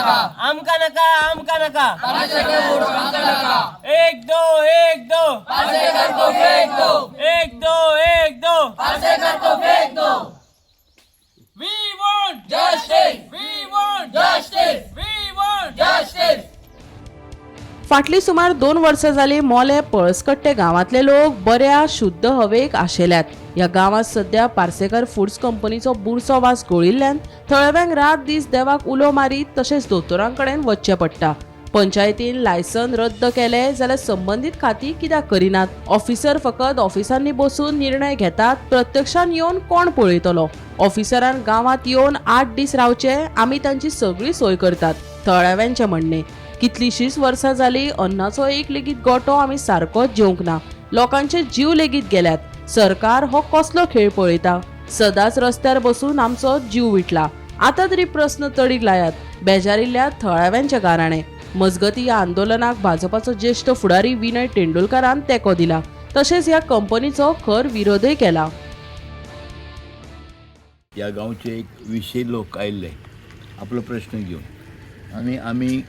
आमका नाका, आमका नाका. एक दो, एक दो, एक दो, एक दो. We want justice. We want justice. We want justice. फाटली सुमार 2 वर्सां जाली मोले पळसकट्टे गांवांतले लोक बऱ्या शुद्ध हवेक आशेल्यात. ह्या गांवांत सध्या पार्सेकर फुड्स कंपनीचो बुरसो वास घोळिल्ल्यान थळाव्यांक रात दीस देवाक उलो मारीत तशेंच दोतोरां कडेन वचचें पडटा. पंचायतीन लायसन रद्द केलें जाल्यार संबंदीत खातीं कित्याक करिनात? ऑफिसर फकत ऑफिसांनी बसून निर्णय घेतात, प्रत्यक्षान येवन कोण पळयतलो? ऑफिसरान गांवांत येवन 8 दीस रावचे, आमी तांची सगळी सोय करतात, थळाव्यांचें म्हणणें. कितलींशींच वर्सां जालीं, अन्नाचो एक लेगीत गोटो आमी सारकोच जेवंक ना. लोकांचे जीव लेगीत गेल्यात. सरकार हो कसलो खेळ पळयता? सदांच रस्त्यार बसून आमचो जीव विटला, आतां तरी प्रस्न तडीक लायात, बेजारिल्ल्या थळाव्यांच्या गाराणें. मजगती, ह्या आंदोलनाक भाजपाचो ज्येश्ठ फुडारी विनय तेंडुलकारान तेंको दिला, तशेंच ह्या कंपनीचो खर विरोधय केला. ह्या गांवचे एक विशय लोक आयिल्ले आपलो प्रश्न घेवन आनी आमी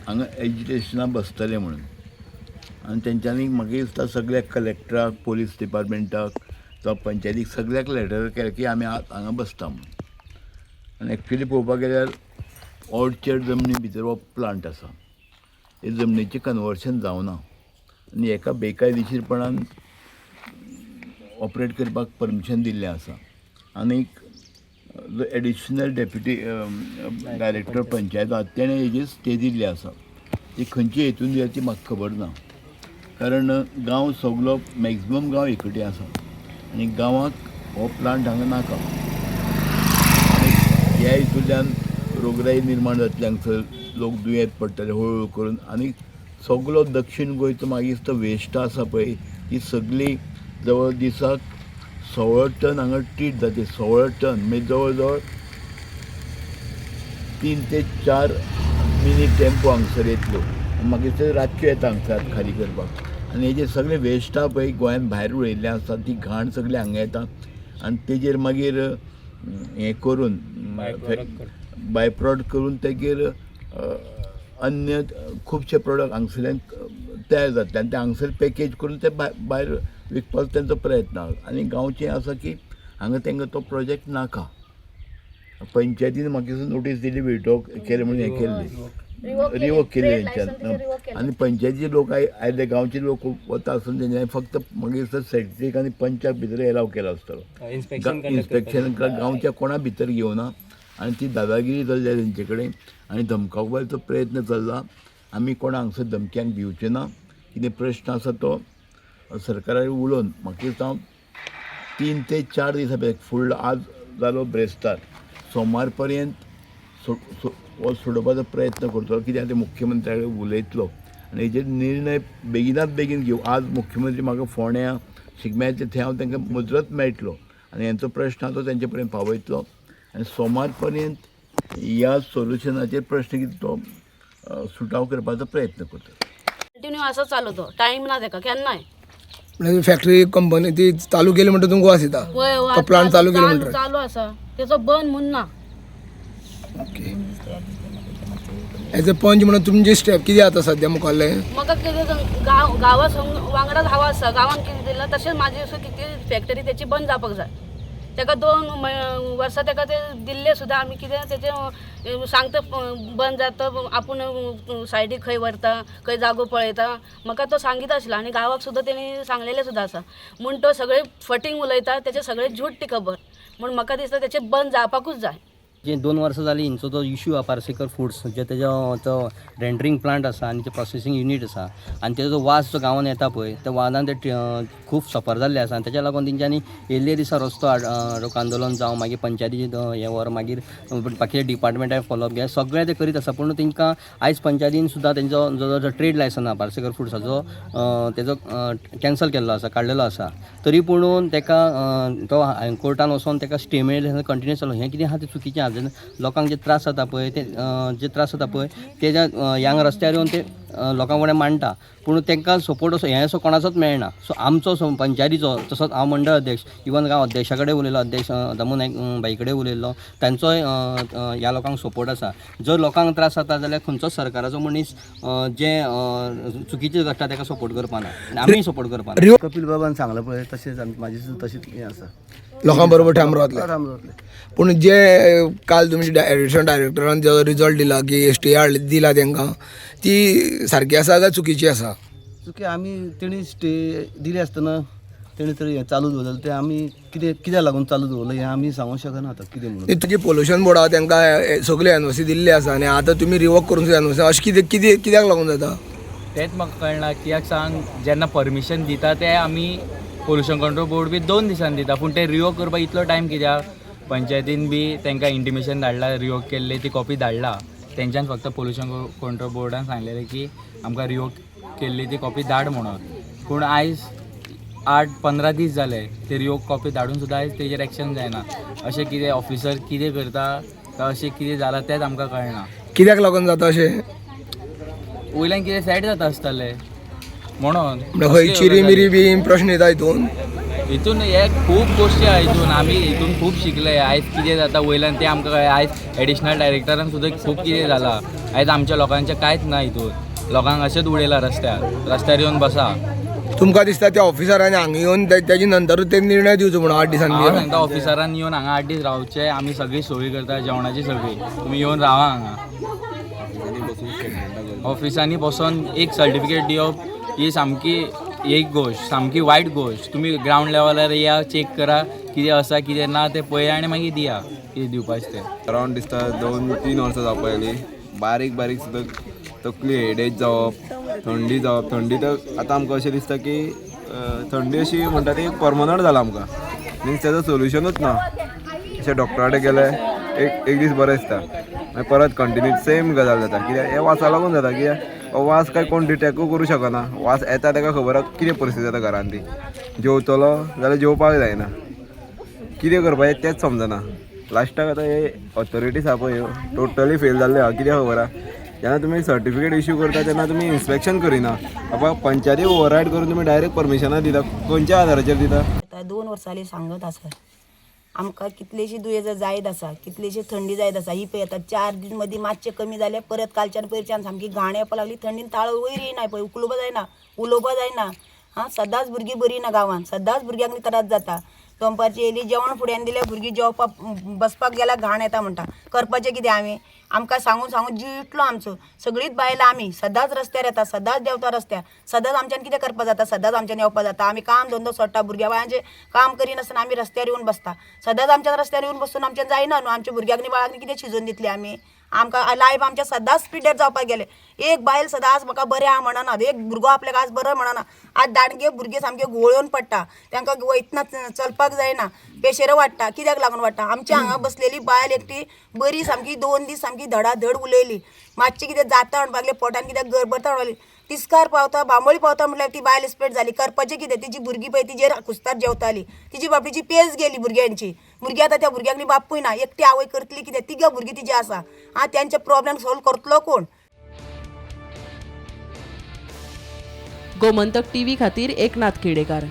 हांगा एजिटेशना बसतले म्हणून. आनी तेंच्यांनी म्हाका दिसता सगळ्या कलेक्टराक, पोलीस डिपार्टमेंटाक जावं पंचायतीक, सगळ्याक लेटर केले की आमी हांगा बसता म्हणून. आनी एक्चुली पळोवपाक गेल्यार ऑर्चर्ड जमनी भितर हो प्लांट आसा. हे जमनीचें कन्वर्शन जावना आनी हेका बेकायदेशीरपणान ऑपरेट करपाक परमिशन दिल्लें आसा. आनीक जो एडिशनल डेप्युटी डायरेक्टर पंचायत आसा, तेणें हेजेर स्टे दिल्ली आसा. ती खंयची हेतून दिल्या ती म्हाका खबर ना, कारण गांव सगलो, मॅक्जिमम गांव एकटे आसा आनी गांवाक हो प्लांट हांगा नाका. आनी ह्या हितूंतल्यान रोगराई निर्माण जातली, हांगसर लोक दुयेंत पडटले हळू हळू करून. आनी सगलो दक्षीण गोंयचो मागीर तो वेस्ट आसा पळय, ती सगळी जवळ दिसाक 16 टन हांगा ट्रीट जाते. 16 टन म्हणजे जवळ जवळ 3 ते 4 मिनी टेम्पो हांगसर येतल्यो. मागीर ते रातच्यो येता हांगसर खाली करपाक. आनी हेजे सगळे वेस्टां पळय गोंयान भायर उडयल्लें आसता, ती घाण सगळी हांगा येता आनी तेजेर मागीर हें करून, बाय प्रोडक्ट करून तेगेर अन्य खुबशे प्रोडक्ट हांगसरल्यान तयार जातले आनी ते हांगसर पॅकेज करून ते भायर विकपाचो तेंचो प्रयत्न आसा. आनी गांवचें आसा की हांगा तांकां तो प्रोजेक्ट नाका. पंचायतीन म्हाका दिसता नोटीस दिली, विड्रॉ केलें म्हणून हें केल्ली, रिवोक केली तेंच्यान. आनी पंचायतीचे लोक आयले, गांवचे लोक वता आसून तेंच्यांनी फक्त म्हाका दिसता सेक्रेटरीक आनी पंचाक भितर एलाव केला आसतलो. इन्स्पेक्शन गांवच्या कोणा भितर घेवना आनी ती दादागिरी चल्ल्या तेंचे कडेन आनी धमकावपाचो प्रयत्न चल्ला. आमी कोणा हांगसर धमक्यांक भिवचे ना. कितें प्रश्न आसा तो सरकारा उलोवन, म्हाका दिसता 3 ते 4 दिसां भितर, फुडलो आज जालो ब्रेस्तार, सोमार पर्यंत सो सो हो सोडोवपाचो प्रयत्न करतलो. कित्याक ते मुख्यमंत्र्या कडेन उलयतलो आनी हेजेर निर्णय बेगिनात बेगीन घेवं. आज मुख्यमंत्री म्हाका फोंड्या शिगम्याचे थंय हांव तांकां मुजरत मेळटलो आनी हेंचो प्रश्न आसा तो तेंचे पर्यंत पावयतलो आनी सोमार पर्यंत ह्या सोल्युशनाचेर प्रश्न कितें तो सुटाव करपाचो प्रयत्न करतलो. कंटिन्यू असो चालू, तो टायम ना तेका केन्नाय. म्हणजे फॅक्टरी कंपनी ती चालू केली म्हणटा तुमकां वास येता? वय. तो प्लांट चालू केलो म्हणटकीर? चालू आसा, तेचो बंद म्हूण ना. ओके, एज अ पंच म्हणून तुमची स्टेप कितें आतां सद्या मुखारले? म्हाका कितें गांव गांवा वांगडाच हांव आसा. गांवान कितें दिलां तशेंच म्हाजी असो कितें फॅक्टरी तेची बंद जावपाक जाय. तेका 2 वर्सां तेका ते दिल्ले सुद्दां आमी कितें तेचें सांगता, बंद जाता, आपूण सायडीक खंय व्हरता, खंय जागो पळयता, म्हाका तो सांगीत आशिल्लो आनी गांवाक सुद्दां तेणी सांगलेलें सुद्दां आसा. म्हूण तो सगळे फटींग उलयता, तेचे सगळे झूट ती खबर. म्हूण म्हाका दिसता तेचें बंद जावपाकूच जाय. जे 2 वर्सां जालीं हिंचो जो इशू आहा, पार्सेकर फुड्स जे तेजो तो रेंडरींग प्लांट आसा आनी ते प्रोसेसींग युनीट आसा आनी तेजो जो वास जो गांवान येता पळय, त्या वासान ते खूब सफर जाल्ले आसा. आनी तेच्या लागून तेंच्यांनी येयल्ले दिसा रस्तो रोक आंदोलन जावं, मागीर पंचायतीचे हें व्हर, मागीर बाकीच्या डिपार्टमेंटाक फॉलोअप घे, सगळें ते करीत आसा. पूण तेंकां आयज पंचायतीन सुद्दां तेंचो जो जो ट्रेड लायसन आहा पार्सेकर फुड्साचो, तेजो कॅन्सल केल्लो आसा, काडलेलो आसा. तरी पुणून तेका तो कोर्टान वचोन तेका स्टे मेळ्ळें, कंटिन्यू चालू. हें कितें आहा तें चुकीचें आहा. जेन्ना लोकांक जे त्रास जाता पळय ते जे त्रास जाता पळय तेज्या ह्या रस्त्यार येवन ते लोकां फुडें मांडटा, पूण तांकां सपोर्ट असो हें असो कोणाचोच मेळना. सो आमचो पंचायतीचो तसोच हांव मंडळ अध्यक्ष, इवन हांव अध्यक्षा कडेन उलयलो, अध्यक्ष दामू नायक भाई कडेन उलयल्लो, तांचोय ह्या लोकांक सपोर्ट आसा. जर लोकांक त्रास जाता जाल्यार खंयचोच सरकाराचो मनीस जे चुकीचें घडटा ताका सपोर्ट करपाना आनी आमीय सपोर्ट करपाना. कपिल बाबान सांगलां पळय तशेंच म्हाजी सुद्दां तशीच हें आसा, लोकां बरोबर ठाम रावतले. ठाम रावतले. पूण जे काल तुमचे एडिशनल डायरेक्टरान जो रिजल्ट दिला की एस टी आर दिला तांकां, ती सारकी आसा काय चुकीची आसा? चुकी आमी तेणी स्टे दिली आसतना तेणी तरी हें चालू दवरलें, तें आमी कितें कित्याक लागून चालू दवरलें हें आमी सांगूंक शकना आतां कितें म्हणून. तुजी पोल्युशन बोर्ड आहा तांकां सगळी एनओसी दिल्ली आसा आनी आतां तुमी रिवोक करून सुद्दां एनओसी अशें कितें कितें कित्याक लागून जाता? तेंच म्हाका कळना कित्याक सांग, जेन्ना परमिशन दिता ते आमी पोल्युशन कंट्रोल बोर्ड बी 2 दिसान दिता, पूण ते रिवोक करपाक इतलो टायम कित्याक? पंचायतीन बी तांकां इंटिमेशन धाडला, रिवोक केल्ले ती कॉपी धाडला तेंच्यान, फक्त पोल्युशन कंट्रोल बोर्डान सांगलेलें की आमकां रिवोक केल्ली ती कॉपी धाड म्हणून. पूण आयज 8-15 दीस जाले ते रिवोक कॉपी धाडून सुद्दां आयज तेजेर एक्शन जायना. अशें कितें ऑफिसर कितें करता काय अशें कितें जालां तेंच आमकां कळना. कित्याक लागून जाता अशें? वयल्यान कितें सेट जाता आसतलें म्हणून. म्हणल्यार खंय चिरी मिरी बी प्रश्न येता हितून? हितून हे खूब गोश्टी आहा, हितून आमी हितून खूब शिकले. आयज कितें जाता वयल्यान तें आमकां कळ्ळें. आयज एडिशनल डायरेक्टरान सुद्दां खूब कितें जालां. आयज आमच्या लोकांचें कांयच ना हितून, लोकांक अशेंच उडयलां रस्त्यार, रस्त्यार येवन बसा. तुमकां दिसता त्या ऑफिसरांनी हांगा येवन तेजे नंतरूच ते निर्णय दिवचो म्हणून 8 दिसांनी? हांव सांगता ऑफिसरान येवन हांगा 8 दीस रावचे, आमी सगळी सोयी करता जेवणाची सगळी, तुमी येवन रावा हांगा. ऑफिसांनी बसोन एक सर्टिफिकेट दिवप ही सामकी एक गोश्ट, सामकी वायट गोश्ट. तुमी ग्रावंड लेवलार या, चॅक करा कितें आसा कितें ना तें पळया आनी मागीर दिया कितें दिवपाचें तें. अरावंड दिसता 2-3 वर्सां जावपा आयली, बारीक बारीक सुद्दां तकली हेडेज जावप, थंडी जावप. थंडी तर आतां आमकां अशें दिसता की थंडी अशी म्हणटा ती परमनंट जाला आमकां, मिन्स तेजो सोल्युशनूच ना. अशें डॉक्टरा कडेन गेले एक दीस बरें दिसता, मागीर परत कंटिन्यू सेम गजाल जाता. कित्याक हे वासा लागून जाता, कित्याक हो वास काय कोण डिटेक्टूय करूं शकना. वास येता ताका खबर आसा कितें परिस्थिती जाता घरान ती, जेवतलो जाल्यार जेवपाक जायना, कितें करपाचें तेंच समजना. लास्टाक आतां हे ऑथॉरिटीज आहा पळय ह्यो टोटली फेल जाल्ले आहा. कित्याक खबर आहा, जेन्ना तुमी सर्टिफिकेट इश्यू करता तेन्ना तुमी इन्स्पेक्शन करिना, बाबा पंचायती ओवररायड करून तुमी डायरेक्ट परमिशनां दिता, खंयच्या आधाराचेर दिता? आतां 2 वर्सां सांगत आसा आमकां, कितलीशीं दुयेंसां जायत आसा, कितलीशी थंडी जायत आसा. ही पळय आतां 4 दीस मदीं मातशें कमी जालें, परत कालच्यान पयरच्यान सामकी घाण येवपा लागली. थंडीन ताळो वयर येयना पळय, उखलुपा जायना, उलोवपा जायना. आं, सदांच भुरगीं बरीं ना गांवांत, सदांच भुरग्यांक त्रास जाता. दनपारची येयली जेवण फुड्यान दिलें, भुरगीं जेवपाक बसपाक गेल्यार घाण येता म्हणटा. करपाचें कितें आमी? आमकां सांगून सांगून जीव इतलो आमचो. सगळींच बायलां आमी सदांच रस्त्यार येता, सदांच देंवता रस्त्यार, सदांच आमच्यान कितें करपा जाता, सदांच आमच्यान येवपा जाता. आमी काम धंदो सोडटा, भुरग्या बाळांचें काम करिनासतना आमी रस्त्यार येवन बसता. सदांच आमच्यान रस्त्यार येवन बसून आमच्यान जायना न्हू. आमच्या भुरग्यांक न्ही बाळांक कितें शिजोवन दितली आमी? आमकां लायफ आमच्या सदांच पिड्ड्यार जावपाक गेलें. एक बायल सदांच आज म्हाका बरें आहा म्हणना, एक भुरगो आपल्याक आज बरो म्हणना. आज दांडगे भुरगे सामके घुंवळून पडटा, तांकां वयतना चलपाक जायना, पेशेर वाडटा. कित्याक लागून वाडटा? आमच्या हांगा बसलेली बायल एकटी बरी सामकी 2 दीस सामकी धडाधड उलयली, मातशी कितें जाता म्हणपाक लागली, पोटान कित्याक गरबरता म्हणपाक लागली, तिस्कार पावता बांबोळी पावता म्हटल्यार ती बायल इस्पेट जाली. करपाचें कितें? तिजी भुरगीं पळय तिजेर कुस्तार जेवताली, तिजी बाबडीची पेज गेली भुरग्यांची. भुरगीं आतां त्या भुरग्यांक न्ही बापूय ना, एकटी आवय करतली कितें? तिगां भुरगीं तिजी आसा. आं, तेंचे प्रॉब्लेम सोल्व करतलो कोण? गोमंतक टीव्ही खातीर एकनाथ खेडेकार.